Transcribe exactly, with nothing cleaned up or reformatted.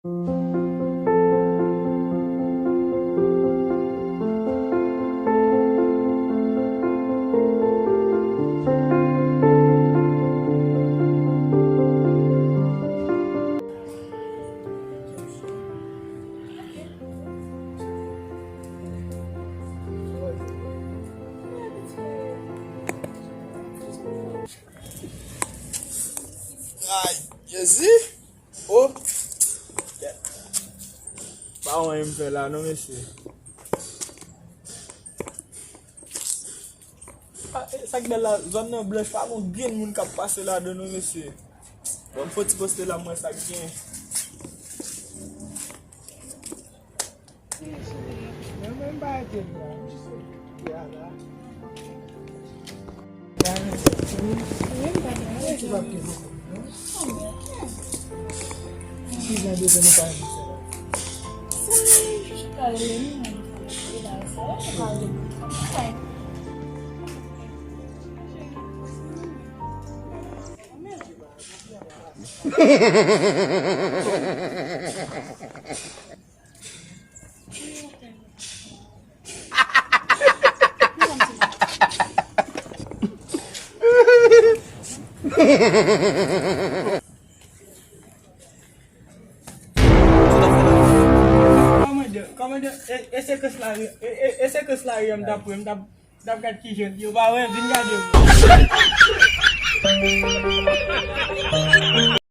Ay, Jezi! O! Pa wè anyen m fè la non, mesye. Ah, eh, sa k bèl la, zòn nan blanch, pa gon grenn moun k ap pase ladan non, mesye. Bon, m fò ti poste la, m wè sa k gen. Men, men, m pa ede m la, m jis ede a la. Kòmandan, kòmandan, e, e sekans la, e, e, e sekans la, m t ap wè, m t ap, m t ap gad ki jan yo pa wè, vin gade m.